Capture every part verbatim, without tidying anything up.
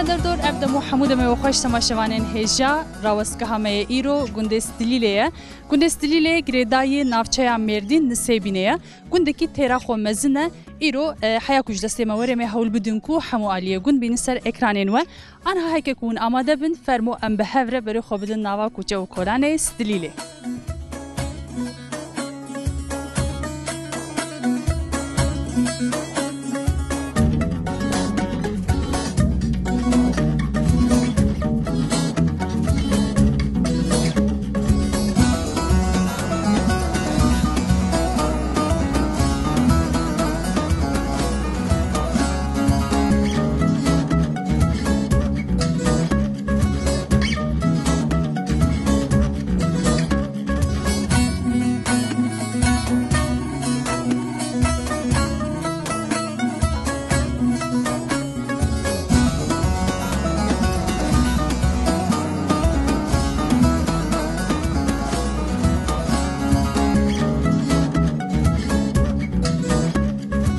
Derdor, ev dem û hemû demê we xweş temaşevanên hêja. Rawestgeha me yê îro gundê Stilîlê ye. Gundê Stilîlê girêdayî navçeya Mêrdîn Nisêbînê ye. Gundekî têra xwe mezin e. Îro, e, heya ku ji destê me were, em ê hewl bidin ku hemû aliyê gund bînin ser ekranên we. Anha heke ku hûn amade bin, fermo em bi hev re berê xwe bidin nava kuçe û kolanê Stilîlê.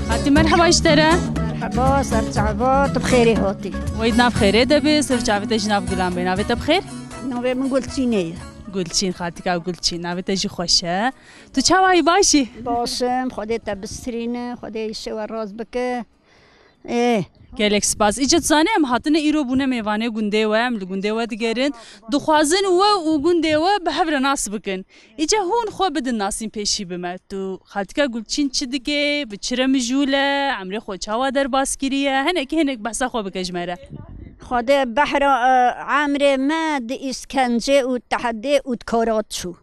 Xaltî, merheba ji te re. Merheba, ser çava, tu bi xêrê hatî. Wey di nav xêrê de be, ser çavê te jî nav gulan be. Navê te bi xêr? Navê min Gulçînê ye. Gulçîn, xaltika Gulçîn, navê te jî xweş e. Tu çawa yî, baş î? Baş im, Xwedê te bistirîne, Xwedê îşê we rast bike. Ê. Gelek spas. Îca tu zanî em hatine îro bûne mêvanê gundê we, em li gundê we digerin. Dixwazin we û gundê we bi hev re nas bikin. Îca hûn xwe bidin nasîn pêşî bi me. Tu xaltika Gulçîn çi dike, bi çi re mijûl e, emrê xwe çawa derbas kiriye? Hinekî hinek behsa xwe bike ji me re. Xwedê behra, e, emrê me di îskencê û tehdê û di kara çû.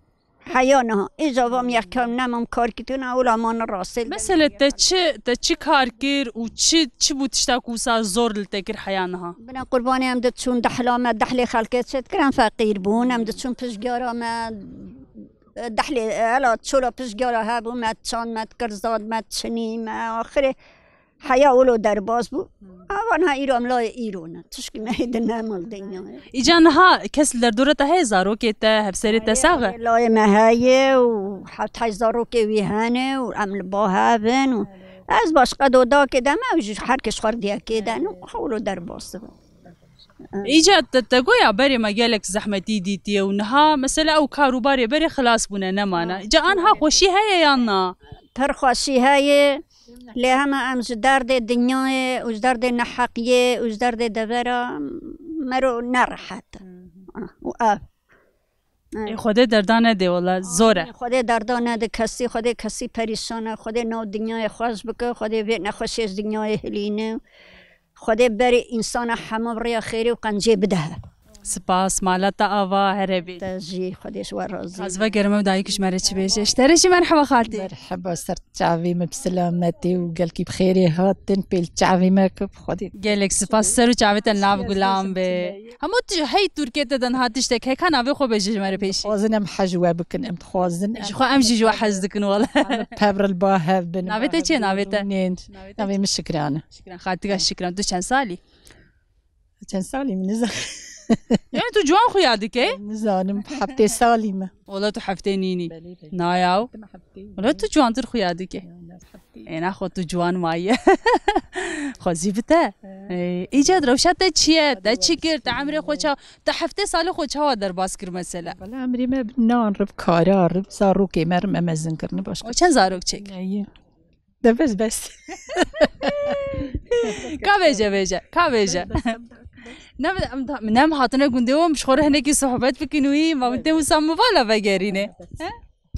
Heya niha. Îja vam yek kam nemam kar kitina, wila ma ne rastê. Mesele te çi, te çi kar kir û çi, çi bû tişta ku wisa zor li te kir heya niha? Bine qurbanê em diçûn dehla me, dehlê xelkê çêdikirin, feqîr bûn. Em diçûn piştgara me, dehlê, hela çola piştgara hebû, me çand, me dikir zad, me çinî, me axirê Heya wilo derbas bû. Hmm. Ava niha îro em layê îro ne. Tişkî me hê di ne mal dinyayê. Îca niha kes li derdora te heye, zarokê te, hevserê te sax e? Layê me heye û heft heşt zarokê wî hene û em li ba hev in û ez baş qedo dakê de me û ji her kes xwar diyekê de ne û ha wilo derbas dibe. Îca te, te goya berê me gelek zehmetî dîtiye û niha mesela ew kar û barê berê xilas bûne, nemane. Îca anha xweşî heye yan na? Pir xweşî heye. Lê hema em ji derdê dinyayê û ji derdê neheqiyê û ji derdê devera mero nerehet e. Û ev. Ê, Xwedê derda nede, wela zor e. Xwedê derda nede kesî, Xwedê kesî perîşan e, Xwedê nav dinyayê xweş bike, Xwedê vê nexweşiyê ji dinyayê hilîne. Xwedê berê însana hema bi rêya xêrê û qencê bidehe. Spas, mala te ava, here bî. Te jî, Xwedê ji we razî. Ez vegerim ew dayik ji me re çi bêje. Ji te re jî merheba xaltî. Merheba, ser çavê me bi selametê û gelkî bi xêrê hatin, pêl çavê me kip Xwedê. Gelek spas, ser û çavê te nav gulan be. Hemû tu hey Tirkiye te de niha tiştek heka navê xwe bêje ji me re pêşî. Dixwazin em hej we bikin, em dixwazin. Ji xwe em jî ji we hez dikin wele. Em pevr li ba hev bin. Navê te çi ye, navê te? Navê te çi? Navê min Şikran e. Şikran, xaltika Şikran. Tu çend salî? Çend salî min nizanim. Yani tu ciwan xuya dike? Nizanim, heftê salî me. Wala tu heftê nînî. Belê, belê. Nayaw. Dima heftê. Wala tu ciwantir xuya dike. Ya, ya, heftê. Ê, naxwe tu ciwan maye. Xwezî bi te. He. Ê, îca rewşa te çi ye? Te çi kir? Te emrê xwe ça-, te heftê salê xwe çawa derbas kir mesela? Wala emrê me bi nan rib, kara rib, zarokê me rib me mezin kirine başka. O çend zarok çêk? Neyê. De bes, bes. Ka bêje, bêje, ka bêje. Ne, em, ne em hatine gundê we, em ji xwe re hinekî sohbet bikin wî, ma min tê wisa min vala vegerîne. He?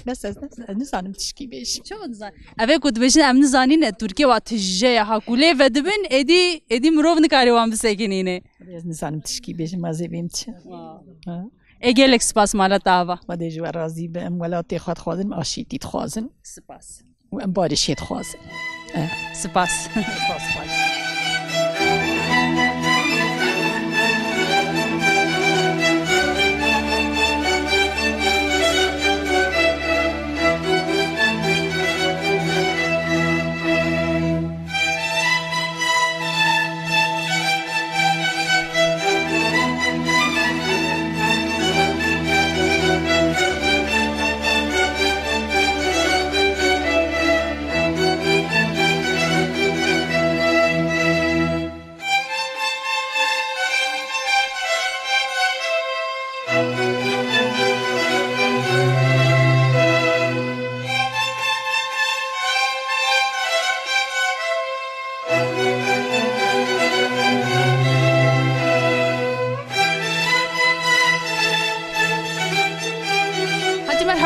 Bes, ez, ez, ez nizanim tişkî bêjim. Çawa nizan-, ev ê ku dibêjin em nizanîne, Tirkiye wa tije ya, ha ku lê vedibin, êdî, êdî mirov nikare wan bisekinîne. Ez nizanim tişkî bêjim, ez ê bêm çi. Wow. Ha? Ê gelek spas, mala te ava. Xwedê ji we razî be, em welatê xwe dixwazin, em aşîtî dixwazin. Spas. Û em barişê dixwazin. Eh. Spas. Spas, spas.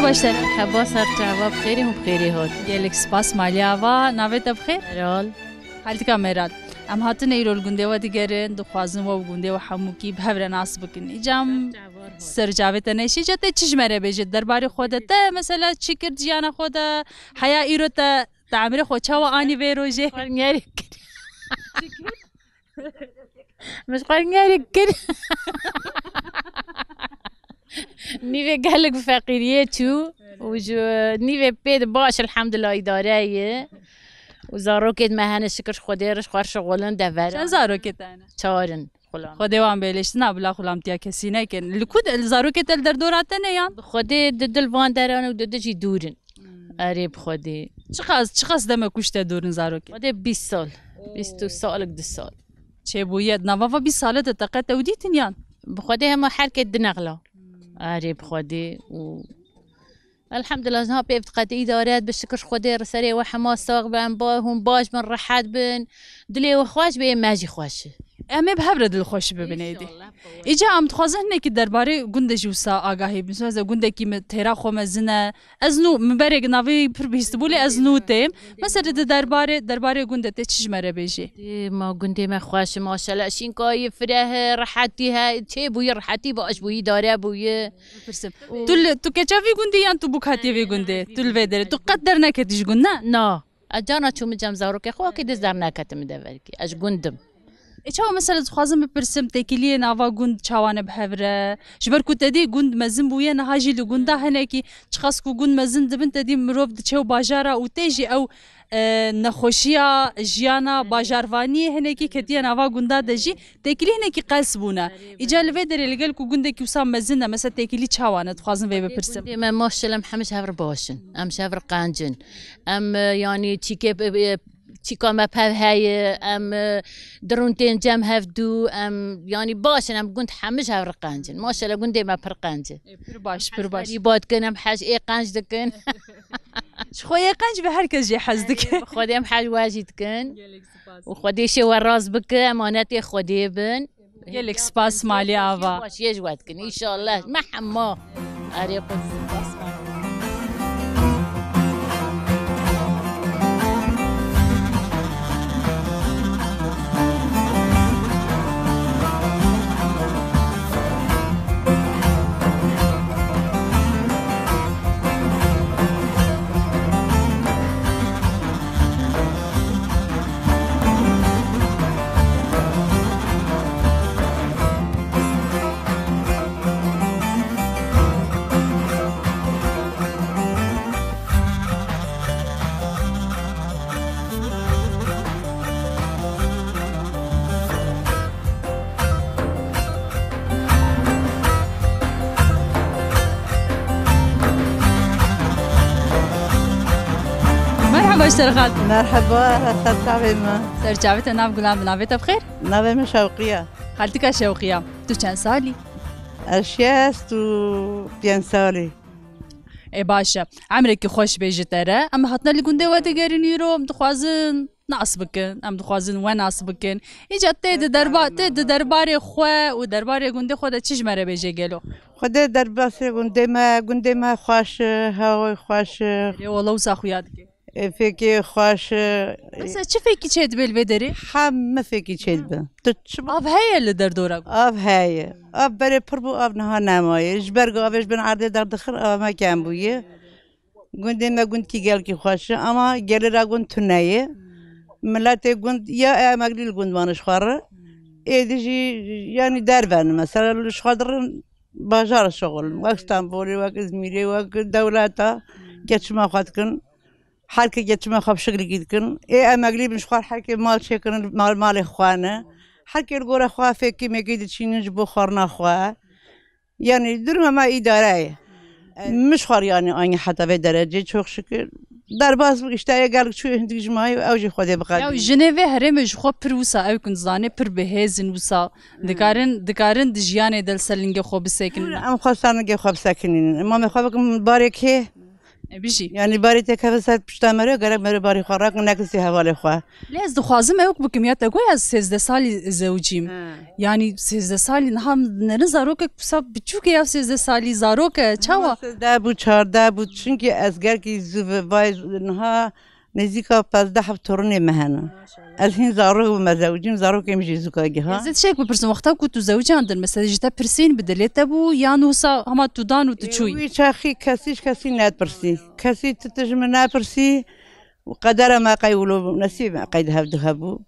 Baş ser. Merheba, ser çava, bi xêrê hûn bi xêrê hat. Gelek spas, malî ava, navê te bi xêr? Meral. Xaltika Meral. Em hatine îro li gundê we digerin, dixwazin we û gundê we hemûkî bi hev re nas bikin. Îca em ser çavê te neşî, îca te çi ji me re bêje? Derbarê xwe de te mesela çi kir di jiyana xwe de? Heya îro te, te emrê xwe çawa anî vê rojê? Xwe niyarê kir. Min ji xwe niyarê kir. Nîvê gelek bi feqîriyê çû û ji nîvê pê de baş, elhamdulillah, îdare ye. Û zarokêt me hene, şikir ji Xwedê re, ji xwe re şixulin, dever. Çend zarokê te hene? Çar in xulam. Xwedê wan bêlêştina bila xulamtiya kesî nekin. Li ku de, li zarokê te li derdora te ne yan? Bi Xwedê di dil van deran û di di jî dûr in. Hmm. Erê bi Xwedê. Çiqas, çiqas deme kuşte dûr in zarokê? Xwedê bîst sal. Oo. Bîst û salek du sal. Çêbûye, di nava va bîst sale de te qet ew dîtin yan? Bi Xwedê hema herkê di nexla. Hmm. Erê bi Xwedê û elhamdulillah, niha pê diqete îdare dibe, şikir Xwedê re, serê we hema sax be, em ba hûn baş bin, rehet bin, dilê we xweş be, ê me jî xweş e. Em ê bi hev re dilxweş bibin êdî. Înşallah. Îca em dixwazin hinekî derbarê gundê jî wisa agahî bin. Mesela gundekî min têra xwe mezin e. Ez nû, min berê navê pir bihîstibû lê ez nû têm. Mesela di derbarê, derbarê gundê te çi ji me re bêjî? Dê ma gundê me xweş e, maşallah, şînkayî, fireh e, rehetî he, çêbûyî, rehetî baş bûyî, îdare bûyî. Bipirsim. Tu li, tu keça vî gundî yan tu bûk hatiye vê gundê? Tu li vê derê. Tu qet derneketî ji gund, ne? Na. Ez cana çûme cem zarokê xwe, wekî dî derneketime deverkî. Ez ji gund im. Ê çawa mesela dixwazim bipirsim, têkiliyê nava gund çawa ne bi hev re? Ji ber ku te dî gund mezin bûye, niha jî li gunda hinekî çiqas ku gund mezin dibin, te dî mirov diçe û bajara û tê jî ew e, nexweşiya jiyana bajarvaniyê hinekî ketiye nava gunda de jî têkilî hinekî qels bûne. Îca li vê derê li gel ku gundekî wisa mezin e, mesela têkilî çawa ne, dixwazim vê bipirsim. Gundê me maşallah em hemî ji hev re baş in. Em ji hev re qenc in. Em, e, yanî çîkê, e, e, çîka me pev heye, em, e, dirûn tên cem hevdû, em, yanî baş in, em gund hemî ji hev re qenc in. Maşallah gundê me pir qenc e. Ê, pir baş, pir baş. Qerîba dikin, em hej ê qenc dikin. Ji xwe yê qenc be, her kes jê hez dike. Bi Xwedê em hej we jî dikin. Gelek spas. Û Xwedê şê we rast bike, emanetê Xwedê bin. Gelek spas malî ava. Baş yê ji we dikin, înşallah. Me hema. Erê qut. Merhaba, ji te re xal. Merheba, ser çavê me. Ser çavê te, nav gulan bi navê te bi xêr? Navê min Şewqiya. Xaltika Şewqiya, tu çend salî? Ez şêst û pênc salî. Ê baş e. Emrekî xweş bê ji te re. Em hatine li gundê we digerin îro, em dixwazin nas bikin, em dixwazin we nas bikin. Îca tê di derba-, tê di derbarê xwe û derbarê gundê xwe de çi ji me re bêje gelo? Xwedê derbasê gundê me, gundê me xweş e, hewayê xweş e. Ê wele wisa xuya dike. Ê fêkê xweş e. Mesela çi fêkî çêdibe li vê derê? Heme fêkî çêdibe. Tu çi... Av heye li derdora? Av heye. Av berê pir bû, av niha nemaye. Ji ber ku avê ji bin erdê derdixin, av me kem bûye. Gundê me gundkî gelkî xweş e, ama gelê re gund tune ye. Miletê gund ya emeglî li gund mane ji xwe re. Êdî jî yanî derve ne. Mesela li ji xwe dirin bajar şixulin. Wek Stenbolê, wek Îzmîrê, wek dewleta geçima xwe dikin. Her ke geçima xwe bi şiklekî dikin. Ê emeglî bin ji xwe her ke mal çêkirin, mal, malê xwe ne. Her ke li gora xwe fêkî mêkî diçînin ji bo xwarina xwe. Yanî duruma me îdare ye. Min ji xwe re yanî anî heta vê derecê, çok şükür. Derbas bû, îşte yê gelek çû, hindik ji mayî, ew jî Xwedê biqedîne. Ya jinê vê herêmê ji xwe pir wisa ew ku dizanê pir bi hêz in wisa. Hmm. Dikarin, dikarin di jiyanê de li ser lingê xwe bisekinin. Em xwe ser lingê xwe bisekinînin. Mamê xwe bikin barê kê? E, bijî. Yanî barê te keve ser pişta meriyo, gerek meriyo barê xwe rakin, nekisî hevalê xwe. Lê ez dixwazim ew bikim, ya te got ez sêzdeh salî zewicîm. He. Yanî sêzdeh salî niha nerin zarokek wisa biçûk e ya sêzdeh salî, zarok e, çawa? Niha sêzdeh bû, çardeh bû, çunkî ez gelkî zû ve-, vay niha nêzîka pazdeh heft torunê me hene. Maşallah. Ez hîn zarok bûme zewicîm, zarokê min jî zûka giha. Ez ê tiştek bipirsim, wexta ku tu zewicandin, mesela ji te pirsîn bi dilê te bû, yan wisa hema tu dan û tu çûyî? Ê, wî çaxî kesî ji kesî nedipirsî. Kesî tu tişt ji min nepirsî. Û qedera me qey wilo bû, nesîb me qey di hev di hev bû.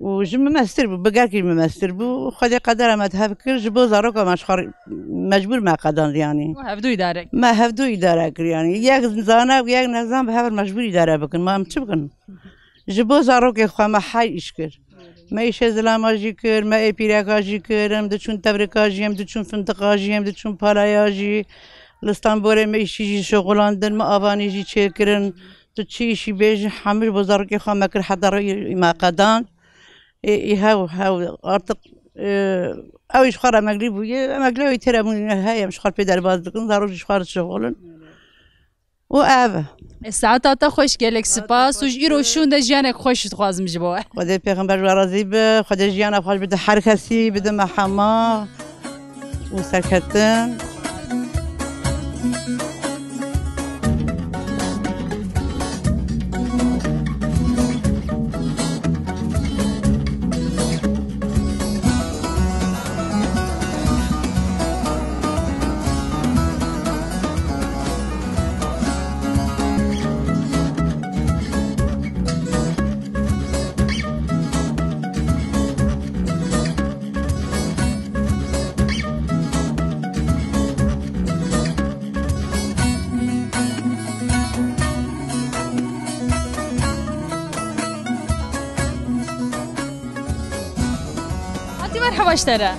Û ji min mestir bû, bi gelkî ji min mestir bû. Xwedê qedera me di hev kir, ji bo zaroka me ji xwe re-, mecbûr me qedand, yanî. Û hevdû îdare kir. Me hevdû îdare kir, yanî. Yek zana û yek nezan bi hev re mecbûr îdare bikin. Ma em çi bikin? Ji bo zarokê xwe me hey îş kir. Me îşê zilama jî kir, me ê pîreka jî kir, em diçûn tevrika jî, em diçûn fintiqa jî, em diçûn palaya jî. Li Stenbolê me îşî jî şixulandin, me avanî jî çêkirin. Tu çi îşî bêjî, hemû ji bo zarokê xwe me kir, heta rê me qedan. Ê, ê, hew, hew, artık, e, ew ji xwe re emeklî bûye, emeklî ew ê têre bûn, heye em ji xwe pê derbas dikin, zarok jî ji xwe re dişixulin. Û ev. E, saeta te xweş, gelek spas û ji îro şûn de jiyanek xweş dixwazim ji bo we. Xwedê pêxember ji we razî be, Xwedê jiyana xweş bide her kesî, bide me hema û serketin. Hatî merheba ji te re.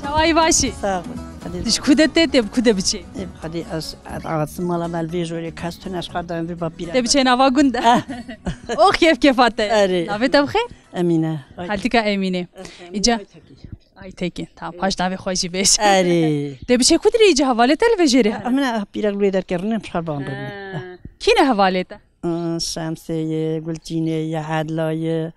Çawayî başî? Sağ ol. Hadi. Tu ji ku de tê, tê bi ku de biçî? Ê, hadi ez, ez axatim mala me li vê jorê kes tune, ez xwe dayim vê bapîra. Tê biçê nava gund de. Ah. Oh, kêf kêfa te. Erê. Navê te bi xêr? Emîne. Ay. Haltika Emîne. Emîne. Îca. Aytekî. Aytekî. Tamam, paş navê xwe jî bêj. Erê. Tê biçê ku dirê îca hevalê te li vê jêrê hene? Emîne, pîrek li wê derkevin, em şar bandin. Ha. Kî ne hevalê te? Şemsê ye, Gulçînê ye, Edla ye,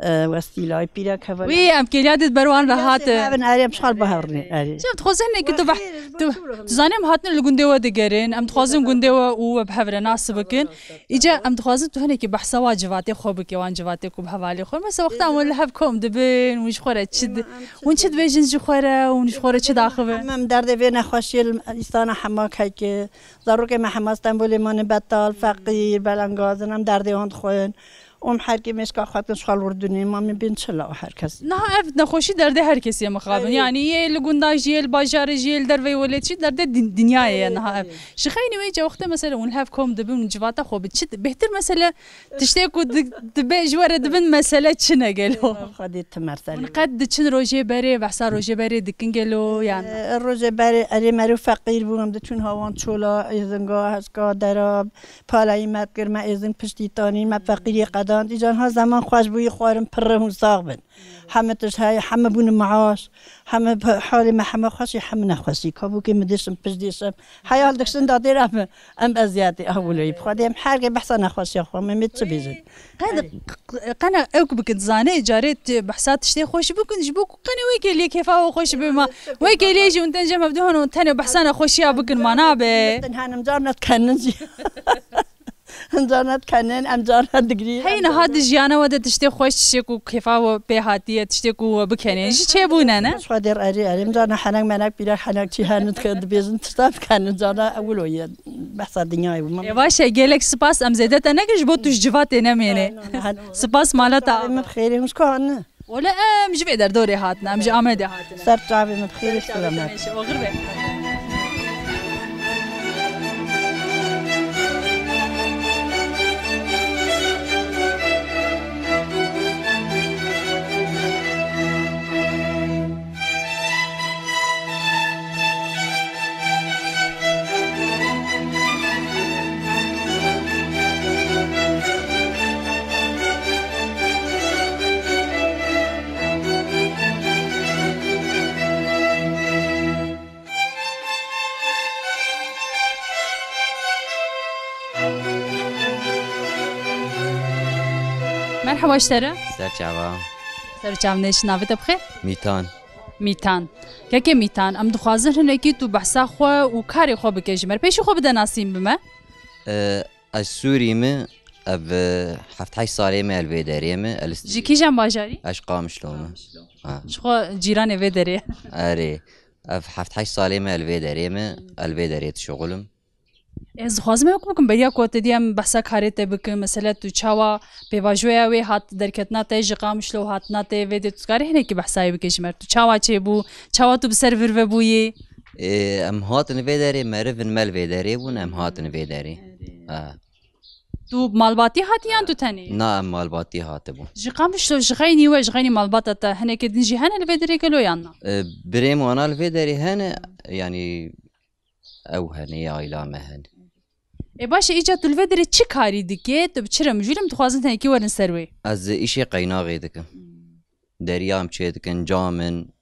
e, Westîla ye, pîrek hevalê. Wî em kêliya dît ber wan re hatin. Evin erê em şal bihevrinê, erê. Çi em dixwazin hinekî tu beh-, tu, tu zanî em hatine li gundê we digerin, em dixwazin gundê we û we bi hev re nas bikin. Îca em dixwazin tu hinekî behsa wa civatê xwe bike, wan civatê ku bi hevalê xwe. Mesela wexta em li hev kom dibin, hûn ji xwe re çi di-, hûn çi dibêjin ji xwe re, hûn ji xwe re çi daxivin? Em derdê vê nexweşiyê li îsana hema keyke, zarokê me hema Stenbolê mane betal, feqîr, belengaz in, em derdê wan dixwin. Û em her kê mêşka xwe dikin ji xwe li wir dunê, ma min bên çi la her kes. Niha ev nexweşî derdê her kesî ye mixabin. Erê. Yanî yê li gunda jî, yê li bajarê jî, yê li derveyî welêt jî derdê din-, dinyayê ye niha ev. Erê. Ji xeynî wê îca wextê mesela hûn li hev kom dibin, hûn civata xwe bi çi di-, bêhtir mesela tiştê ku di-, dibe ji we re dibin mesele çi ne gelo? Xwedê ti mesele. Hûn qet diçin rojê berê, behsa rojê berê dikin gelo yan? Ee, rojê berê erê mero feqîr bû, em diçûn hawan çola, êzinga, hezka, dera, palayî me dikir, me êzing piştî tanîn, me feqîriyê qedand. Îca niha zeman xweş bûyî, xwarin pirre hûn sax bin. Heme tişt heye, heme bûne meaş, heme p-, halê me heme xweş e, heme nexweşî. Kabûkê min dêşim, pişt dêşim. Heya li dikişin dadêra min, em eziyetê, ah, wilo yî. Bi Xwedê em her kê behsa nexweşiya xwe, me, me çi bêjin? Qe-, qe-, qena ew ku bikin, zanê, carê ti behsa tiştê xweş bikin, ji bo ku qenê wê kêliyê kêfa we xweş be ma. Wê kêliyê jî hûn tên cem hevdu hûn tenê behsa nexweşiya bikin, ma nabe. Din henim car nedikenin jî. Em carna dikenin, em carna digirîn. Hey, niha di jiyana we de tiştê xweş, tiştê ku kêfa we pê hatiye, tiştê ku we bikenê, ji çêbûne, ne? Xwedê erê, erê, em carna henek menek, pîrek henek çi hene dike, dibêjin, tiştan dikenin, carna ewil o ye. Behsa dinyayê bû. Ê, baş e, gelek spas, em zêde te nekin, ji bo tu ji civatê nemênê. Spas, mala te. Em bi xêrê, hûn ji ku hatin? Wele em ji vê derdorê hatine, em ji Amedê hatine. Ser çavê min bi xêrê selamet. Oxir be. Merhaba ji te re. Ser çava. Ser çavnêş, navê te bi xêr? Mîtan. Mîtan. Kekê Mîtan, em dixwazin hinekî tu behsa xwe û karê xwe bike ji me re. Pêşî xwe bide nasîn bi me. Ee, ez Sûrî me, ev, e, heft heşt salê me el vê derê me. El Ji kîjan bajarî? Ez Qamişlo me. Ha. Ji xwe cîranê vê derê. Erê. Ev heft heşt salê me el vê derê me. El vê derê dişuxulim. Ez dixwazim ew bikim, beriya ku te dî em behsa karê te bikin, mesela tu çawa pêvajoya wê hat derketina te ji Qamişlo û hatina te vê de, tu dikarî hinekî behsa wê bike ji me re? Tu çawa çêbû? Çawa tu bi ser vir ve bûyî? Ê, em hatin vê derê, meriv in me li vê derê bûn, em hatin vê derê. Ha. Tu malbatî hatî yan tu tenê? Na, em malbatî hatibûn. Ji Qamişlo, ji xeynî we, ji xeynî malbata te hinekê din jî hene li vê derê gelo yan na? Ê, birêm wana li vê derê hene, yanî ew hene, ya aîla me hene. Ê baş e, îca tu li vê derê çi karî dikê? Tu bi çi re mijûl e? Em dixwazin tenekî werin ser wê. Ez îşê qeynaxê dikim. Deriyam çê dikin, cam in,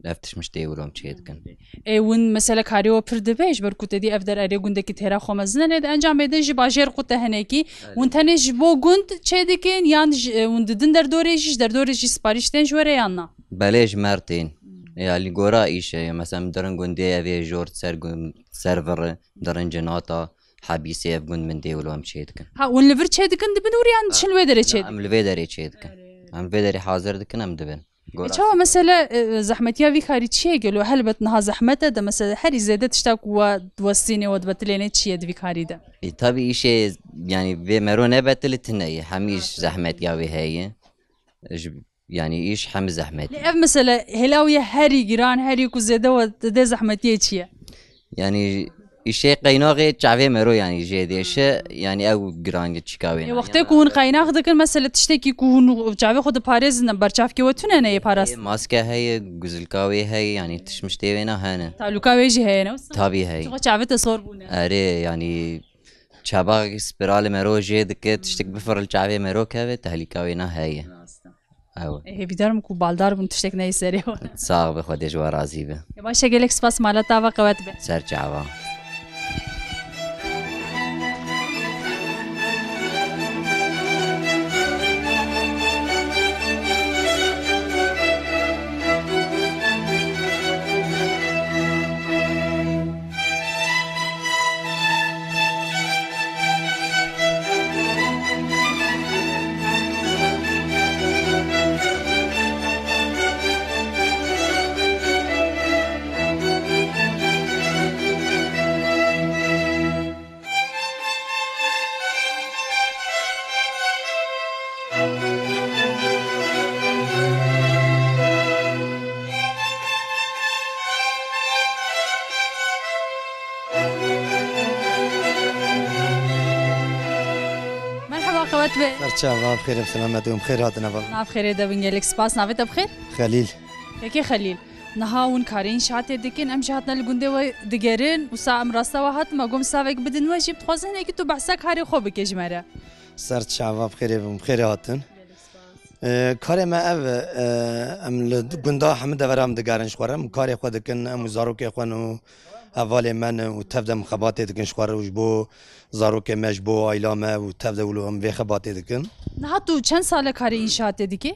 ev tişt mişt tê wilo em çê dikin. Ê, hûn mesela karê we pir dibe, ji ber ku te dî ev der erê gundekî têra xwe mezin e, lê di encamê de ji bajêr ku te hinekî, hûn tenê ji bo gund çê dikin, yan ji, hûn didin derdorê jî, ji derdorê jî siparîş tên ji we re yan na? Belê, ji me re tên. Ya li gora îşe, mesela min dirin gundê ev ê jor ser gun-, ser vir, dirin cinata, hebîsê ev gund min dê wilo em çê dikin. Ha, hûn li vir çê dikin dibin wir yan diçin wê derê çê dikin? Em li vê derê çê dikin. Em vê derê hazir dikin, em dibin. E, çawa mesele, e, zehmetiya vî karî çi ye gelo? Helbet niha zehmet e de, mesele herî zêde tişta ku we diwestînê, we dibetilênê çi ye di vî karî de? E, tabî îşê, yanî vê mero nebetilî tune ye. Hemî îş zehmetiya wê heye. Ji, yanî îş hemî zehmet. Lê ev mesele hêla wî ye herî giran, herî ku zêde we dide zehmetiyê çi ye? Yanî îşê qeynaxê çavê mero yanî jê dêşe, yanî ew giranî çika wê. Ê, wextê ku hûn qeynax dikin, mesela tiştekî ku hûn çavê xwe diparêzin, berçavkê we tune ne yê parast? Ê, maske heye, guzilka wê heye, yanî tişt miştê wê ne hene. Talûka wê jî heye ne wisa? Tabî heye. Çiqo çavê te sor bûne. Erê, yanî çaba spiralê mero jê dike, tiştek bifiril çavê mero keve, tehlîka wê ne heye. Rast e. Ew. Ê, hêvîdar im ku baldar bûn, tiştek neyê serê we. Sax be, Xwedê ji we razî be. Ê, baş e, gelek spas, mala te ava qewet be. Ser çava. Merhaba, qewet be. Ser çava, bi xêr, bi selamet û bi xêr hatine vala. Nav xêrê de bin, gelek spas. Navê te bi xêr? Xelîl. Peki Xelîl. Niha hûn karê înşaatê dikin, em jî hatine li gundê we digerin, wisa em rasta we hatin, me got savek bidin we jî, dixwazin hinekî tu behsa karê xwe bike ji me re. Ser çava, bi xêrê bin, bi xêrê hatin. Ee, karê me ev e, ee, em li gunda hemû devera em digerin ji xwe re, em karê xwe dikin, em û zarokê xwe ne û hevalê me ne û tev de em xebatê dikin ji xwe re û ji bo zarokê me, ji bo aîla me û tev de wilo em vê xebatê dikin. Niha tu çend sal e karê înşaatê dikî?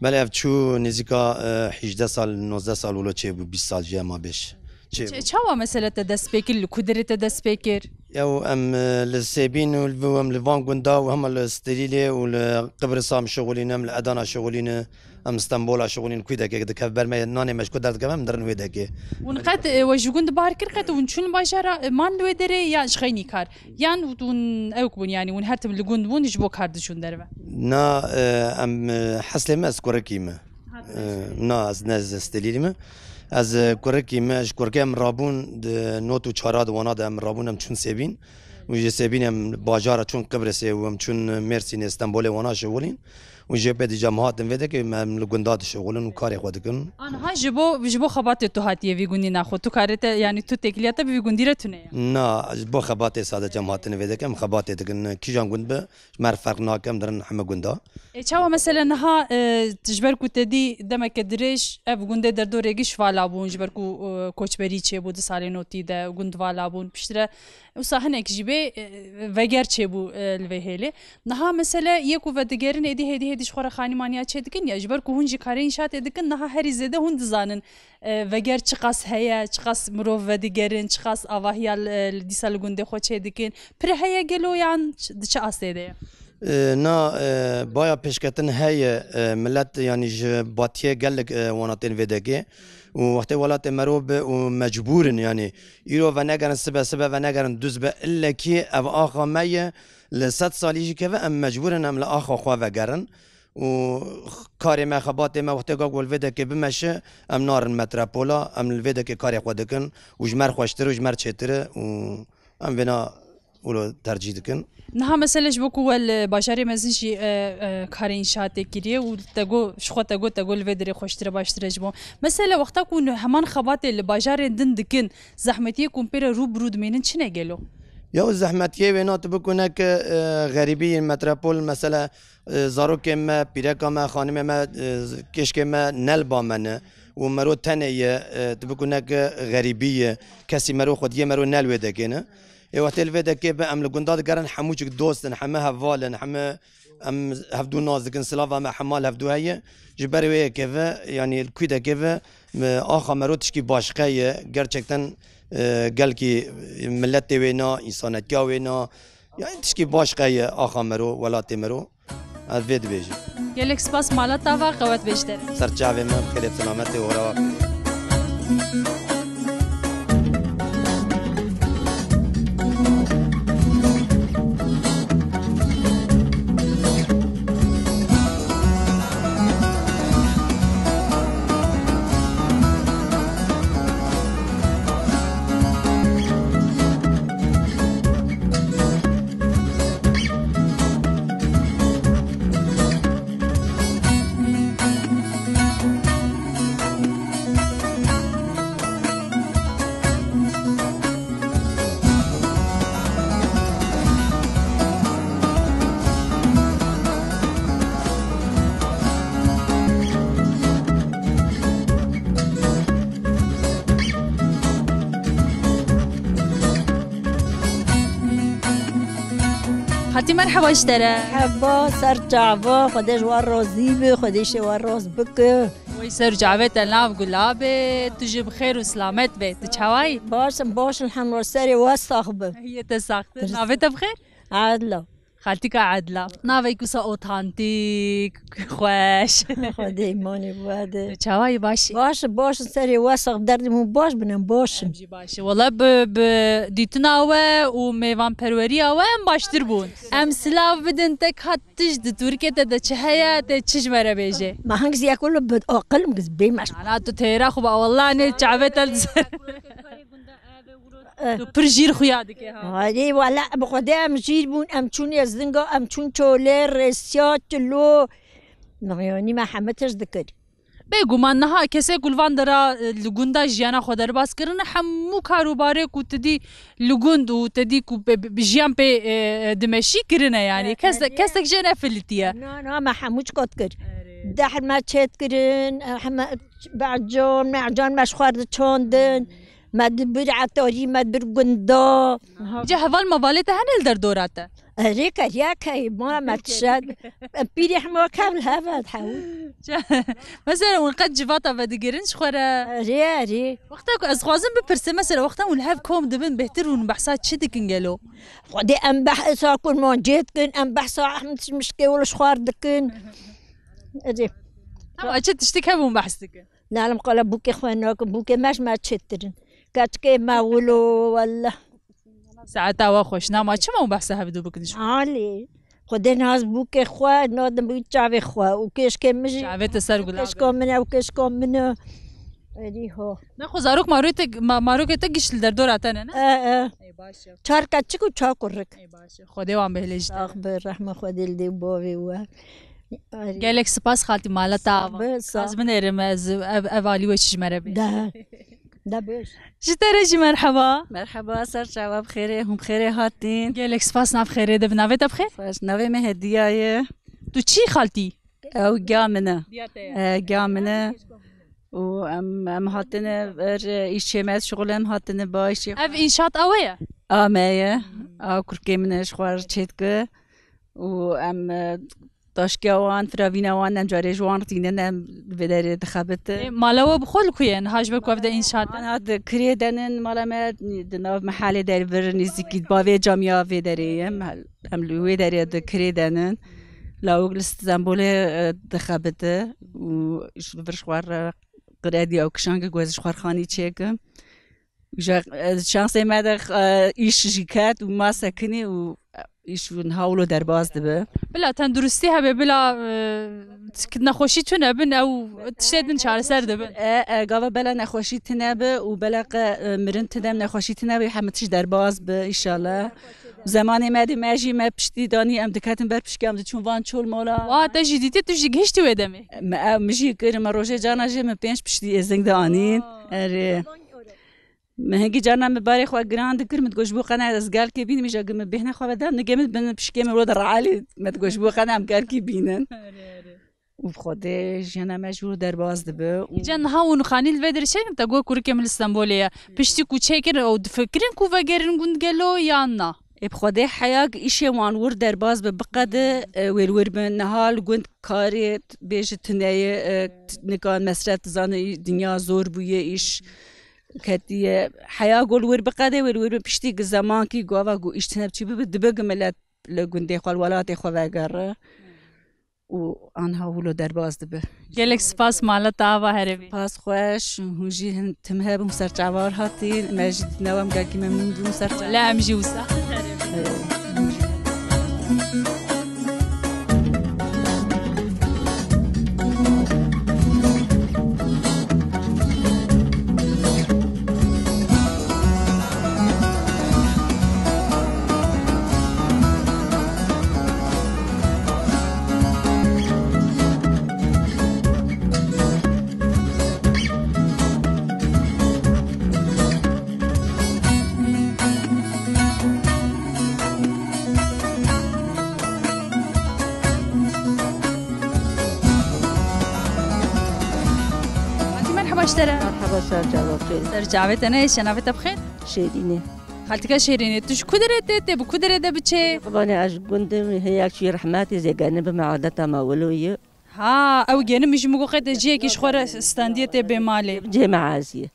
Belê, ev çû nêzîka, e, hîjdeh sal, nozdeh sal wilo çêbû, bîst sal jî hema bêj. Çê- Çe-, çawa mesele te dest pê kir, li ku derê te dest pê kir? Ew em, e, li Sêbîn û li, em li van gunda û hema li Stilîlê û li Qibrisa em şixulîne, em li Edana şixulîne, em Stenbola şixulîne, kûdekê dikev ber me, nanê me ji ku derdikeve, em dirin wê dekê. Hûn qet, e, we ji gund bar kir, qet hûn çûn bajara, e, man li wê derê ya ji xeynî kar? Yan hûn ewk bûn, yanî hûn her tim li gund bûn, ji bo kar diçûn derve? Na, e, em, e, heslê me, ez kurekî me. E, na, ez ne, ez Stilîlî me. Ez, e, kurekî me, ji kurekê em rabûn, di not û çara di wana de em rabûn, em çûn Sêbîn. Û ji Sêbîn em bajara çûn Qibrisê û em çûn Mêrsînê, Stenbolê wana şixulîn. Û jê pê dîca em hatin vê dekê, em li gunda dişixulin û karê xwe dikin. Anha ji bo, ji bo xebatê tu hatiye vî gundî naxwe. Tu karê te, yanî tu têkiliya te bi vî gundî re tune ye? Na, ji bo xebatê sadece em hatine vê dekê, em xebatê dikin. Kîjan gund be, ji me re ferq nake, em dirin heme gunda. E, çawa mesele niha, e, ji ber ku te dî demeke dirêj ev gundê derdorê giş vala bûn, ji ber ku, e, koçberî çêbû di salê notî de, gund vala bûn. Piştre wisa hinek jî bê E, veger çêbû, e, li vê hêlê. Niha mesele yê ku vedigerin êdî hêdî hêdî ji xwe re xanîmaniya çê dikin ya, ji ber ku hûn jî karê înşaatê dikin, niha herî zêde hûn dizanin, e, veger çiqas heye, çiqas mirov vedigerin, çiqas avahiya li, li dîsa li gundê xwe çê dikin. Pir heye gelo yan ç-, di çi astê de ye? E, na, e, baya pêşketin heye, e, milet, yanî ji batiyê gelek, e, wana tên vê dekê. Û wextê welatê mero bi û mecbûr in, yanî îro venegerin, sibe sibe venegerin, duz be, illekî ev axa me ye, li sed salî jî keve em mecbûr in em li axa xwe vegerin. Û karê me, xebatê me wextê gak li vê dekê bimeşe, em narin metropola, em li vê dekê karê xwe dikin û ji me re xweştir û ji me re çêtir e û em vêna wilo tercîh dikin. Niha mesele ji bo ku we li bajarê mezin jî, e, e, karê înşaatê kiriye û te got, ji xwe te got, te got li vê derê xweştir e, baştir e ji bo. Mesele wexta ku hûn heman xebatê li bajarên din dikin, zehmetiyê ku hûn pê re rû bi rû dimînin çi ne gelo? Ya, zehmetiyê wêna tu bikû ne ke, e, xerîbî yên metropol, mesele, e, zarokên me, pîreka me, xanimê me, e, kêşkê me ne li ba me ne û mero tenê ye, e, tu bikû ne ke xerîbî ye, kesî mero xwediyê mero ne li wê dekê ne. Ê wextê li vê dekê bi em li gunda digerin, hemû çik dost in, heme heval in, heme em hevdû nas dikin, silava me hemal hevdû heye. Ji ber wê yekê ve, yanî li Kwîdekê ve, me axa mero tişkî başqe ye. Gerçekten, e, gelkî miletê wê na, însanetiya wê na, yanî tişkî başqe ye axa mero, welatê mero. Ez vê dibêjim. Gelek spas mala te ava, qewet bê ji te re. Ser çavê me, bi xêrê, bi selametê, hora we. Xatî, merheba ji te re. Merheba, ser çava, Xwedê ji we razî be, Xwedê îşê we rast bike. Wey ser çavê te nav gulabê, tu jî bi xêr û silamet be. Tu çawa yî? Baş im, baş im, elhamdulillah, serê we sax be. Yê te saxtir. Navê te bi xêr? Adla. Xaltîka Edla. Navek wisa otantîk, xweş. Xwedê îmanê we de. Çawa yî, baş î? Baş, baş, serê we sax, derdê min baş bine, baş im. Em jî baş in. Wela bi, bi dîtina we û mêvanperweriya we em baştir bûn. Em silav bidin te, ka tu ji di Tirkiyê te de çi heye, te çi ji me re bêje? Ma hangisi yekolo bi aqil im giz bê meş. Ana tu têra xwe ba, wela ne çavê te li ser. Eh. Tu pir jîr xuya dike ha. Hayê, wela, bi Xwedê em jîr bûn, em çûn Êzinga, em çûn Çolê, Rêsya, Çilo. Yanî me heme tişt dikir. Bêguman niha kesê ku li van dera, e, li gunda jiyana xwe derbas kirine, hemû kar û barê ku tu dî li gund û te dî ku bi, bi, bi jiyan pê, e, e, dimeşî kirine yanî. Evet, kes, evet. Kesek jê nefilitiye. Na, na, me hemû çiqat kir. Erê. Dehr me çêt kirin, e, heme becan, mecan me ji xwe diçandin. Me di bir etarî, me di bir gunda. Ca heval mevalê te hene li derdora te? Erê, keriya key, ma me tişe. Pîrê hema kev li hev e, hew. Ca, mesela hûn qet civata vedigirin ji xwe re? Erê, erê. Wexta ku ez xwazim bipirsim, mesela wexta hûn li hev kom dibin, bêhtir hûn behsa çi dikin gelo? Xwedê em behsa kurmancê dikin, em behsa em tişmişkê û li xwar dikin. Erê. Ama çi tiştik hev hûn behs dikin? Nalim qala bûkê xwe nakin, bûkê me ji me çêtir in. Keçikê me wilo, wallah. Saeta we xweş, nama çima hûn behsa hevdû bikin ji xwe? Alî. Xwedê nas bûkê xwe, nadim bû çavê xwe. Û kêşkê min jî. Çavê te ser gulabê. Kêşka min e, û kêşka min e. Erî ho. Ne xwe zarok marokê te, ma-, marokê te giş li derdora te ne, ne? E, e. Ey, baş e. Çar keçik û çar kurik. Ey, baş e. Xwedê wan bihêle ji te. Sax be, rehma Xwedê li dê û bavê we. Erî. Gelek spas xaltî, mala te ava. Sax be, sax. Ez binêrim, ez ev, ev alî we çi ji me re bê. De. De bêj. Ji te re jî merheba. Merheba, ser çava, bi xêrê, hûn bi xêrê hatin. Gelek spas, nav xêrê de bi, navê te bi xêr? Xweş, navê me Hediya ye. Tu çi xaltî? Ew giya min e. Giya te ye. E, giya min e. Û em, em hatine ber, e, îşê me, şixulê em hatine ba îşê. Ev înşaat a we ye? A me ye. A kurkê min e ji xwe re çêdike û em, e, taşkiya wan, firavîna wan em carê ji wan re tînin, em vê derê dixebitin. Ê, mala we bi xwe li ku ye? Niha ji ber ku ev de înşaat e? Ana di kirê de nin, mala me di nav mehalê der vir nêzîkî bavê camiya vê derê ye. Em, em li wê derê di kirê de nin. Lawik li Stenbolê, e, dixebite û ji vir ji xwe re qirediya û kişange ku ez ji xwe re xanî çêkim. Ji, e, şansê me de, e, îş jî ket û ma sekinî û, e, îş niha wilo derbas dibe. Bila tenduristî hebe, bila, e, nexweşî tune bin, ew tiştê din çareser dibin. E, e, gava bela nexweşî tune bi û bela qe, e, mirin tune, nexweşî tune bi, hemî tişt derbas bi, înşallah. Zemanê me de me jî me piştî danî, em diketin ber pişkê, em diçûn van çol mola. Wa te jî dîtî, tu jî gihiştî wê demê? Me, ew, min jî kir, me rojê carna jî min pênc piştî êzing de anîn. Erê. Min hingî carna min barê xwe giran dikir, min digot ji bo qe ne ez gelkê bînim, îja gi min bêhna xwe vedam, nigê min bin pişkê min wilo de realî, me digot ji bo qe ne em gelkî bînin. Erê, erê. Û bi Xwedê jiyana me ji wilo derbas dibe. Û Îca niha hûn xanî li vê derê çêkin, te got kurikê min li Stenbolê ye. Piştî ku çêkirin, ew difikirin ku vegerin gund gelo yan na? Ê bi Xwedê heya gi îşê wan wir derbas bi, biqede, e, wêr wir bin. Niha li gund karê t-, bêje tune ye, e, t-, nika mesref dizane, î-, dinya zor bûye, îş ketiye. Heya gol wir biqede, wêr wir bin. Piştî gi zemankî gava ku îş tune biçî bibe, dibe gi milet li gundê xwe, li welatê xwe vegere. Û anha wilo derbas dibe. Gelek spas, mala te ava here bî. Spas xweş, hûn jî hin tim hebin, hûn serçavar hatin, me jî dîtina we em gelkî memnûn bûn serçavar. Wele em jî wisa. Merhaba ji te re. Merhaba, ser çava xêr. Ser çavê te ne, şenavê te bi xêr? Şêrînê. Xaltika Şêrînê, tu ji ku derê tê, tê bi ku derê de biçê? Qubanê ez ji gund im, heyek çûyê rehmetê zêgenim bi me adeta me wilo ye. Ha, ew genim jî min got qey te cihekî ji xwe re standiye tê bê malê. Cihê me ezî ye.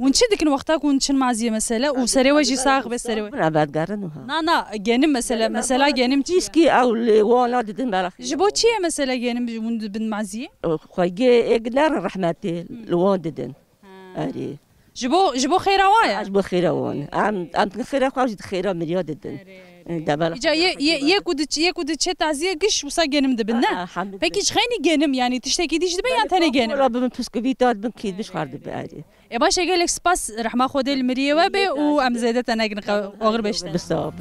Hûn çi dikin wexta ku hûn çin maziyê mesele û serê we jî sax be serê we? Bira vedgerin û ha. Na, na, genim mesele, mesela genim çi ye? Tîskî ew li wana didin beraxî. Ji bo çi ye mesele genim hûn dibin maziyê? Xwegê êk nerin rehmetê li wan didin. Ha. Erê. Ji bo, ji bo xêra wan ye? Ji bo xêra wan. Em, em xêra xwe jî di xêra miriya didin. Erê, erê. Îca yê, yê, yê ku diç-, yê ku diçe taziyê giş wisa genim dibin, ne? Pekî ji xeynî genim, yanî tiştekî dî jî dibe yan tenê genim? Wala bibin piskivîta dibin kî bişxar dibe, erê. Ê baş e, gelek spas, rehma Xwedê li miriyê we be û em zêde te nekin, oxir beşte. Bi sax.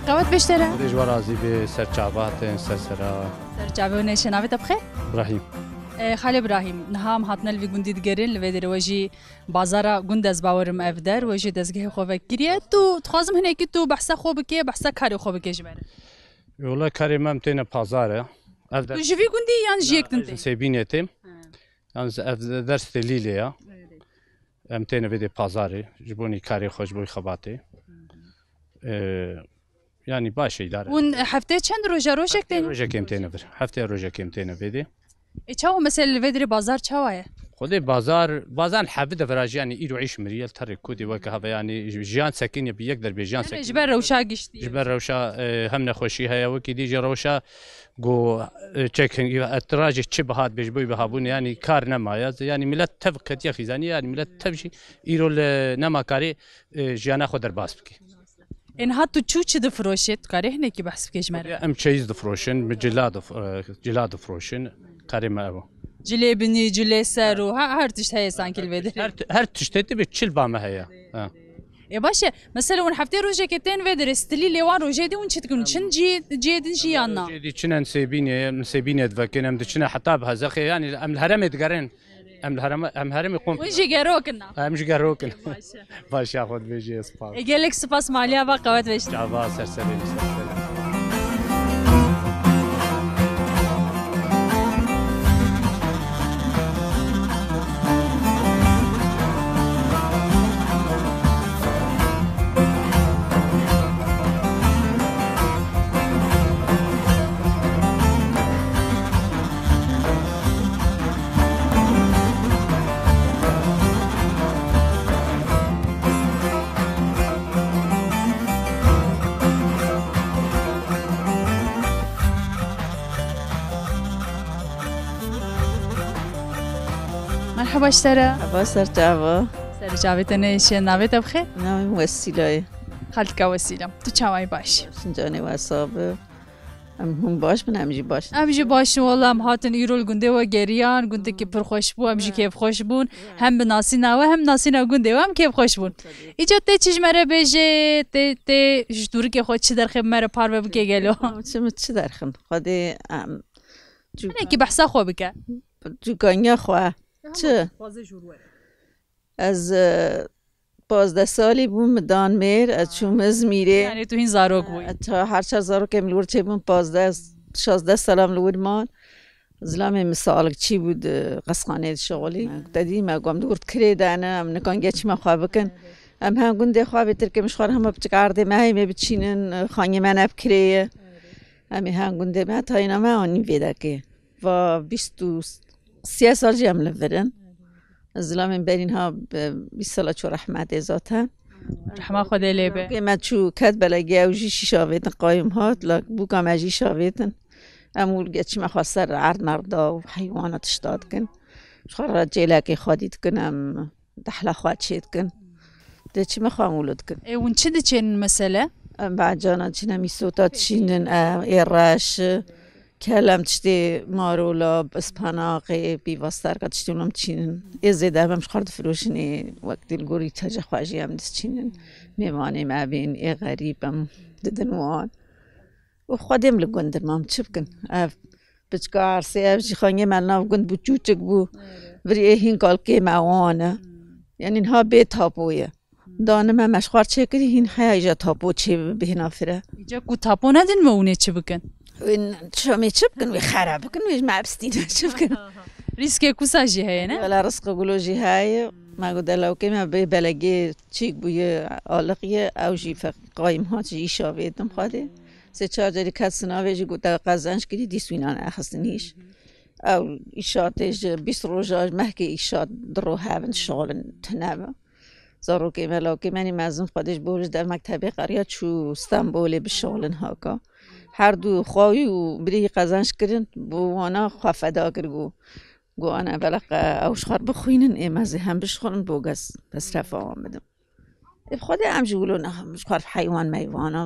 Qewet beşte re. Xwedê ji we razî be, ser çava hatin, ser sera. Ser çavê hûn ê, şenavê te bi xêr? Brahîm. E, Xalê Brahîm, niha em hatine li vî gundî digerin, li vê derê we jî bazara gund ez bawerim ev der, we jî dezgehê xwe vekiriye. Tu, dixwazim hinekî tu behsa xwe bike, behsa karê xwe bike ji me re. Wele karê me em têne pazar e. Ev der. Tu ji vî gundî yan ji yek din tê? Ez ji Sêbînê têm. Ha. Yalnız ev ders de Lîlê ya. Evet. Em têne vê dê pazarê, ji bo nî karê xwe, ji bo xebatê. Ee, yani baş e, idare. Hûn heftê çend roja rojek têne? Heftê rojek em têne vir. Heftê rojek em têne vê dê. E, çawa mesela li vê dirê bazar çawa ye? Xwedê bazar, bazar hevi de virajî, yanî îro îş mirî ye, terê kûdî weke heve, yanî jiyan sekiniye bi yek derbê jiyan Yani sekin. Ji ber rewşa giştî. Ji ber rewşa, e, hem nexweşî heye, wekî dî jî rewşa ku, e, çek hingî etirajê çi bihat bê ji bo wî bihabûn, yanî kar nemaye. Yanî milet tev ketiye xîzanî, yanî milet tev jî îro li nema karê, e, jiyana xwe derbas bike. Ên hat tu çû çi difiroşê? Tu karê hinekî behs bikê ji me re? Ya, em çeyiz difiroşin, mi cila dif-, e, cila difiroşin, karê me ev o. Cilê binî, cilê ser û he-, her tişt heye sankî li vê derê. Her ti-, her tiştê tê bi çil ba me heye. Ha. Ê baş e, mesela hûn heftê rojekê tên vê derê, stilî lê wan rojê dî hûn çi dikin? Çin cihê, cihê din jî yan na? Rojê dî çin em sêbînê, em sêbînê divekin, em diçine heta bi hezexê, yanî em li heremê digerin. Em li herema-, em heremê qom. Hûn jî gerokin na? Em jî gerokin. Baş e. Baş e, xwe dibêjê, spas. E, gelek spas, maliya va qewet veşt. Çava, ser serê, ser serê. Merheba ji te re. Merheba, ser çava. Ser çavê te neyşe, navê te bixê? Navê min Wesîla ye. Xaltika Wesîla. Tu çawa yî, baş? Şincanê we sabe. Em hûn baş bin, em jî baş. Em jî baş in, wela em hatin îro li gundê we geriyan, gundekî pir xweş bû, em jî kêfxweş bûn. Hem bi nasîna we, hem nasîna gundê we em kêfxweş bûn. Îca tê çi ji me re bêjê, tê, tê ji dûrikê xwe çi derxê bi me re parve bike gelo? Çi min çi derxin? Xwedê, em, Hinekî behsa xwe bike. Cûkaniya xwe. Çi? Ez, e, pazdeh salî bûm, min dan mêr, ez çûm Îzmîrê. Yani tu hîn zarok bûyî? E, ta her çar zarokê min li wir çêbûn, pazdeh, şazdeh sala min li wir man. Zilamê min salikçî bû, di qesxaneyê dişixulî. Te dî me got, em di wir kirê de ne, em nikan geçî me xwe bikin. Em hem gundê xwe bê tirkê min ji xwe re hema piçik erdê me heyê me biçînin, xanyê me ne bi kirê ye. Em ê hem gundê me, tayîna me anî vê dekê. Va bîst û sê sal jî em li vir in. Zilamên berî niha bi bîst sala çû rehmetê zaten. Rehma Xwedê lê be. Kê me çû ket belediye, ew jî şîş avêtin, qayûm hat, la bûka me jî şavêtin. Em û geçî me xwe ser erd merda û heywana tişta dikin. Ji xwe re çêlekê xwedî dikin, em dehla xwe çê dikin. Dê çî me xwe em wilo dikin. Ê, hûn çi diçênin mesele? Em becana çîne, mîsota çînin, e, ê reş, kelem tiştê marola, ispanaqê, pîvastarka tiştê wilo em çînin. Ê zêde em ji xwe difiroşin, ê wek dî li gorî teca xwe jî em diçînin. Mêvanê me bên, ê xerîb em didin wan. Û xwedê em li gund in, mam çi bikin? Ev piçka ersê, ev jî xangê me li nav gund bû, çûçik bû. Virê hîn kalkê me wan e. Yanî niha bê tapo ye. Danime me ji xwe re çêkirî, hîn heya îja tapo çê bihêna fire. Îca ku tapo nedin me hûn ê çi bikin? Wê n-, çi, em ê çi bikin? Wê xera bikin, wê ji me bistînin, çi bikin? Rîskê kusa jî heye, ne? Wela rizqê gulo jî heye. Me got delawkê me bê belegê çîk bûye, aliqiye, ew jî fe-, qayîm hat jî îşa vêtin xwedê. Sê çar carî ket sinavê jî got te qezenc kirî, dîs wî nane existin îş. Ew îşatê ji bîst roja mehkê îşat di ro hevin şixulin tune be. Zarokê me, lawkê me nî mezin xwedê ji bo ji dev mektebê qeriya çû Stenbolê bişixulin haka. Her du xwawî û birî qezenc kirin, bo wana xwe feda kir, got, got, ana beleqe ew ji xwe bixwînin, ê me zê hem bişixulin, bo gez mesrefa wan bidim. Ê bi xwedê em jî wilo nexin, ji xwe heywan meywana,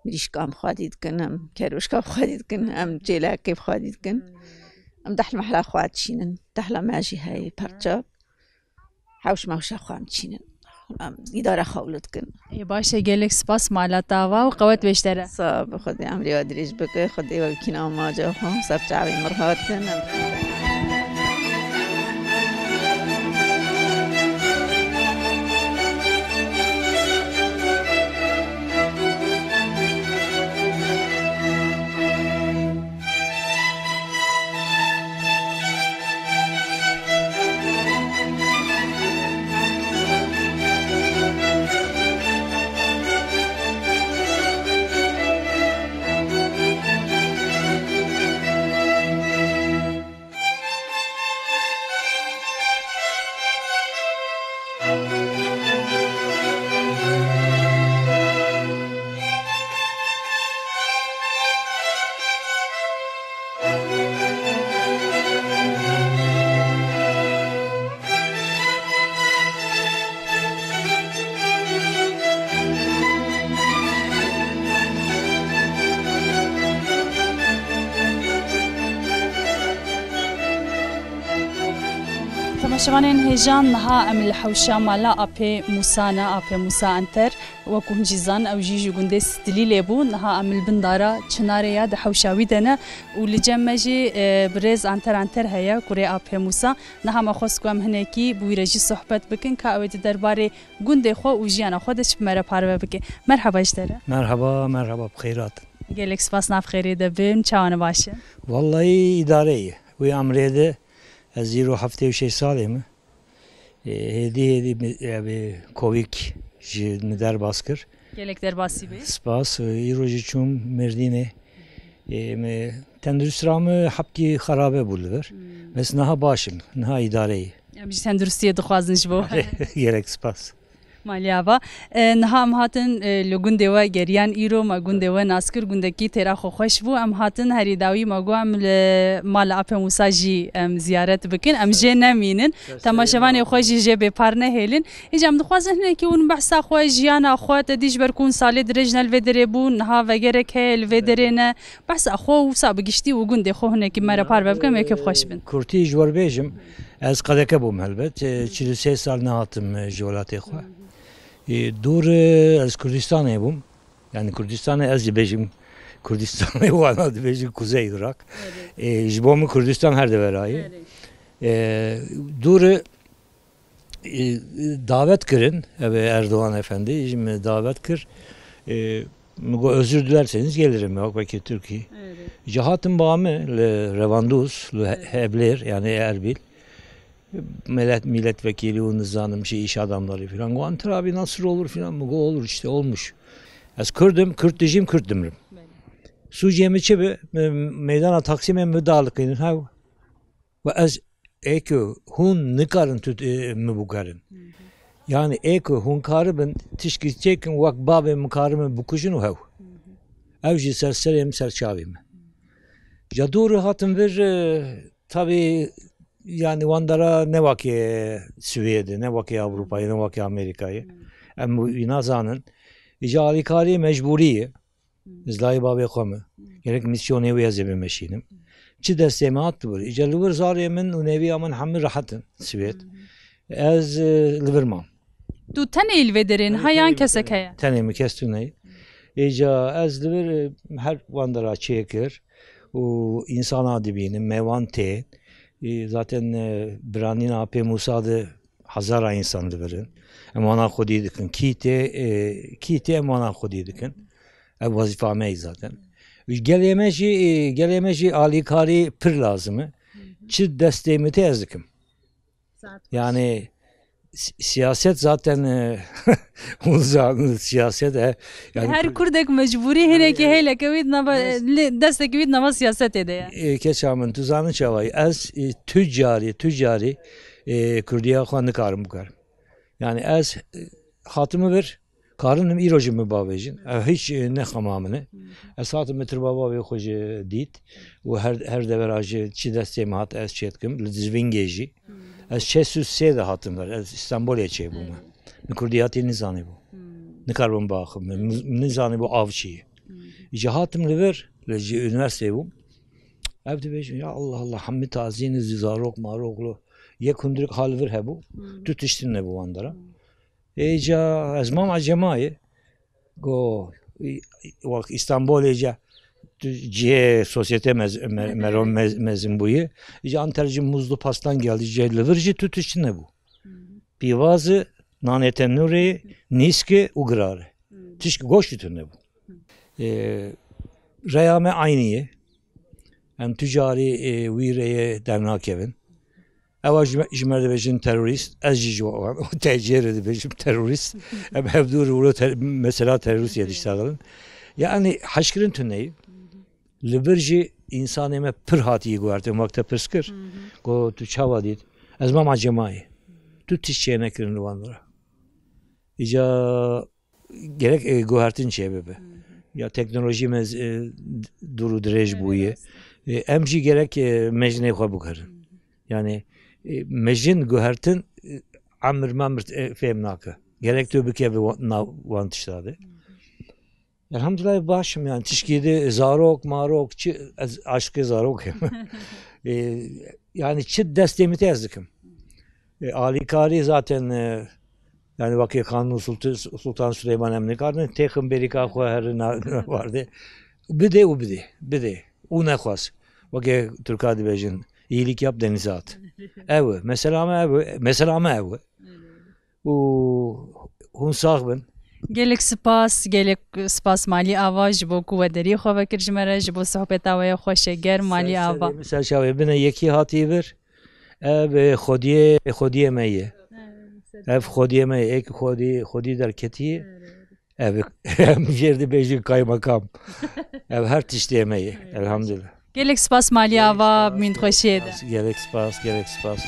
mirîşka em xwedî dikin, em keroşka xwedî dikin, em çêlekê xwedî dikin. Em dehl mehla xwe çînin, dehla me jî heye, perça. Hewş mewşa xwe em çînin. Em îdara xwe wilo dikin. Ê, baş e, gelek spas, mala te ava û qewet bê ji te re. Sax be, Xwedê emrê we dirêj bike, Xwedê we bikîne amaca xwe, ser çavê min re hatin. Çivanên hêjan, niha em li hewşa mala Apê Mûsa ne, Apê Mûsa Enter. Wekû hûn jî zan, ew jî ji gundê Stilîlê bû. Niha em li bin dara çinarê ya di hewşa wî de ne û li cem me jî, e, birêz Anter Anter heye, kurê Apê Mûsa. Niha me xwest ku em hinekî bi wî re jî sohbet bikin, ka ew ê di derbarê gundê xwe û jiyana xwe de çi bi me re parve bike. Merhaba ji te re. Merhaba, merhaba, bi xêr hatin. Gelek spas, nav xêrê de bin, çawa ne, baş e? Wallahî îdare ye. Wê emrê de ez îro heftê û şeş salê me. E, hêdî hêdî mi, ev ê Covid ji min derbas kir. Gelek derbasî bê. Spas, e, îro jî çûm Mêrdînê. E, me, tenduristira min hebkî xerabe bû li vir. Hmm. Bes niha baş im, niha îdare ye. Em jî tenduristiyê dixwazin ji bo. Gelek spas. Malî ava. E, niha em hatin, e, li gundê we geriyan, îro me gundê we nas kir, gundekî têra xwe xweş bû. Em hatin herî dawî, me got em li mala Apê Mûsa jî em ziyaret bikin. Em jê nemînin. Temaşevanê xwe jî jê bêpar nehêlin. Îca em dixwazin hinekî hûn behsa xwe, jiyana xwe, te dî ji ber ku hûn salê dirêj ne li vê derê bûn, niha vegerek heye li vê derê ne. Behsa xwe û wisa bi giştî û gundê xwe hinekî me re parve bikin, wê kêfxweş bin. Kurtî ji we re bêjim, ez qedeke bûm helbet. E, çil û sê sal nehatim, e, ji welatê xwe. E, dûr, e, ez Kurdistanê bûm. Yani Kurdistanê ez dibêjim Kurdistanê, wana dibêjin Kuzey Irak. E, ji bo min Kurdistan her devera ye. E, dûr, e, davet kirin, ev Erdoğan Efendi, ji min davet kir. E, min got, "Özür dilerseniz gelirim ya, belki Türkiye." Ji hatim ba min li Revandûz, li He-, Heblêr, yani Erbil. Millet, milletvekili û nizanim şey iş adamları filan. Got, "Anter abi nasıl olur?" filan. Min got, "Olur işte, olmuş." Ez Kurd im, Kurd dijîm, Kurd dimrim. Sûcê min çi bi? Me-, meydana Taksimê min daliqînin, hew. Ve ez ê ku hûn nikarin tu, e, min biguherin. Yani ê ku hûn karibin tişkî çêkin, wek bavê min karibin bikujin û hew. Ew jî ser serê min, ser çavê min. Ya dûr hatin vir, e, tabii yani wan dara ne wekî Swêdê, ne wekî Avrupayê, ne wekî Amerîkayê. Em wî nazanin. Îca alîkarî mecbûrî ye. Ji layê bavê xwe me. Gerek mîsyonê wî ez ê bimeşînim. Çi destê me hat dibir. Îca li wir zarê min û neviya min hemî rehet in Swêd. Ez, e, li vir mam. Tu tenê yî li vê derê niha yan kesek heye? Tenê min, kes tune ye. Îca ez li vir, e, her wan dera çêkir û însana dibînim, me wan tên. E, zaten, e, biranîna Apê Mûsa de hezara însan li vir in. Em wana xwedî dikin. Kî tê, e, kî tê em wana xwedî dikin. Ev wezîfa me ye zaten. Gelê me jî, e, gelê me jî alîkarî pir lazim e. Çi destê min tê ez dikim. Yani si-, siyaset zaten, e, hûn zanin siyaset e. Yani her Kur-, Kurdek mecbûrî hinekî hêleke wî nava, li destekî wî nava siyasetê de ye. E, keça min, tu zanin çawa ye? Ez, e, tu carî, tu carî, e, Kurdiya xwe nikarim bikarim. Yani ez, e, hatime vir, karinim îro ji min bavêjin. Ev hiç, e, ne xema min e. Ez hatim mitir bavê xwe jî dît û her, her devera jî çi destê min hat ez çê dikim. Li Civîngê jî. Ez şêst û sê de hatim vir. Ez Stenbolê çêbûme. Min Kurdiyatî nizanîbû. Nikaribûm biaxivim. Min, min nizanîbû av çi ye. Ji hatim li vir, li ji unîversîteyê bûm. Ev dibêjin, ya Allah Allah, hemî tazîn, zarok, marok, lo. Yek hundirik ha li vir hebû. Tu tiştin nebû wan dera. Êca ez mam Ecemayê, go, wak Îstanbolê ca tu cihê sosyete mez-, me-, mero mez-, mezin bûye. Îca Anter ji Muzlu Pastan geldi, cihê li vir jî tu tişt nebû. Pîvazi, nanê tenûrê, nîske û girare. Tişk goşt tu nebû. E, reya me aynî ye. Em tu carî, e, wî rêyê dernakevin. Ewa ji me, ji me re dibêjin terorîst, ez jî ji wan, te cê re dibêjim terorîst. Em hevdû re wilo ter-, mesela terorîst yê diştexilin. Yani heşkirin tune ye. Li vir jî însanê me pir hatiye guhertin, wek te pirs kir. Go tu çawa dît? Ez mam Ecemayê. Tu tişt çê nekirin li wan re. Îca gerek, e, guhertin çêbibe. Ya teknolojî me, e, dûr û dirêj bûye. E, em jî gerek, e, mejinê xwe biguherin. Yani, e, mejin guhertin, e, emir memir, e, fêm nake. Gerek tu bikeve wa-, na-, wan tişta de. Elhamdulillah baş im yani. Tişkî de zarok, marok, çi, ez aşiqê zarok im. E, yani çi destê min tê ez dikim. E, alîkarî zaten, e, yani wekî Kanûn Sultan, Sultan Süleyman em nikarin têxin bêrîka xwe herin na-, na vardê. Bidê û bidê, bidê û nexwaz. Wekî Tirka dibêjin, iyilik yap denize at. Ew e, mesela me ew e, mesela me ew e. Û hûn sax bin. Gelek spas, gelek spas Malî Ava ji bo ku we deriyê xwe vekir ji me re, ji bo sohbeta we ya xweş e germ Malî Ava. Ser çavê min e, yekî hatî vir. Ev, e, xwediyê, xwediyê me ye. Ev xwediyê me ye, êk xwedî, xwedî derketî. Ev, em jêr dibêjin kaymakam. Ev her tiştê me ye, elhamdulillah. Gelek spas Malî Ava, min xweşiyê de. Gelek spas, gelek spas.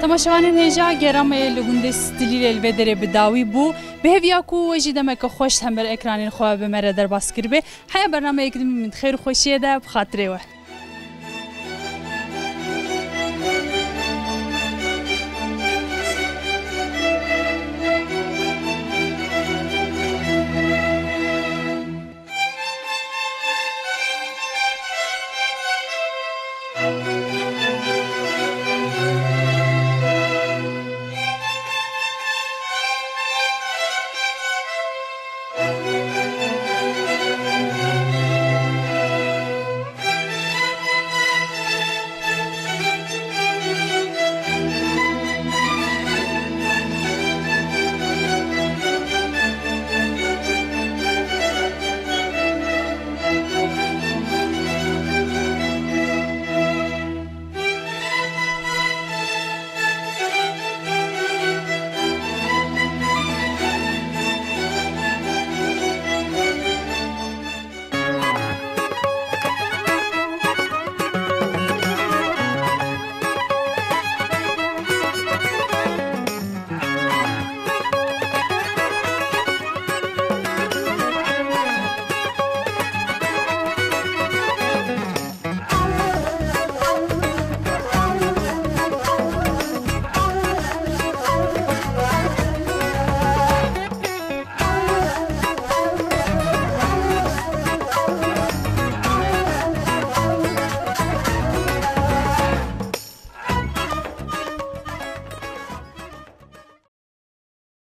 Temaşevanên hêja, gera me li gundê Stilîlê li vê derê bi dawî bû. Bi hêviya ku we jî demeke xweş hember ekranên xwe bi me re derbas kiribe. Heya bernameyek din min xêr û xweşiyê de bi xatirê we.